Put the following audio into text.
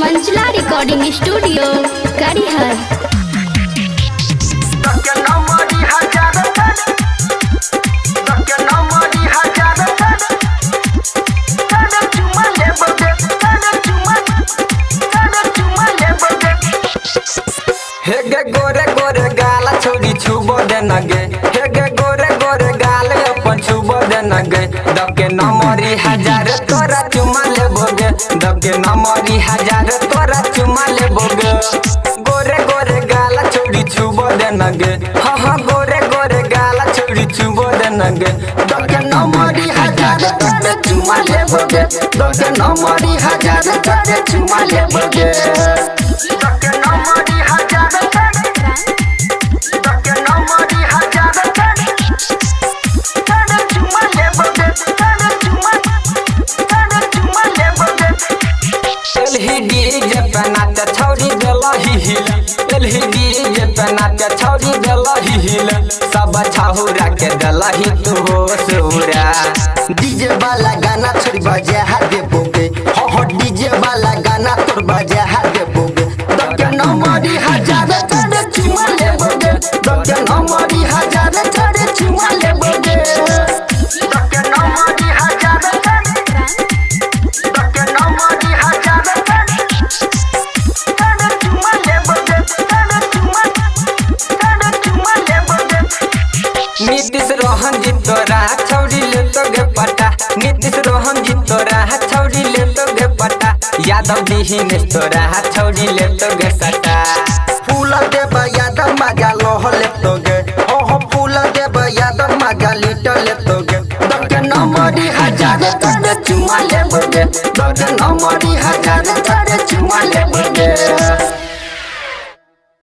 Kanchala recording studio Karihar. हे गे गोरे गोरे गाल छोड़ी छुबो देना गे, हे गे गोरे गोरे गाल अपन छुबो देना गे। दबके नमरी हजार तोरा चुमा लेबोगे, दबके नमरी हजार तोरा चुमा लेबोगे। गोरे गोरे गाल छोड़ी छुबो देना गे, हाँ हाँ गोरे गोरे गाल छोड़ी छुबो देना गे। दबके नमरी हजार तोरा चुमा लेबोगे, दबके नमरी हजार तोरा चुमा लेबोगे। एलही डीजे पे नाच छौरी देलही हिल, एलही डीजे पे नाच छौरी देलही हिल। सब छाहुरा के देलही तू होश उड़ा। डीजे वाला गाना छोड़ बजा देबोगे, हो हो डीजे वाला गाना तोड़ बजा देबोगे। दबके नमरी हजार तोड़ चुमा लेबोगे, दबके नमरी हजार तोड़ चुमा लेबोगे। नीतीश रोहन जी तोरा छौरी ले तो गे पटा, नीतीश रोहन जी तोरा छौरी ले तो गे पटा। यादव दीहिन तोरा छौरी ले तो गे सटा। फूल देब यादव मजा लोह लेतोगे, हो हो फूल देब यादव मजा लीटर लेतोगे। दबके नमरी हजार तोड़ चुमा लेबोगे, दबके नमरी हजार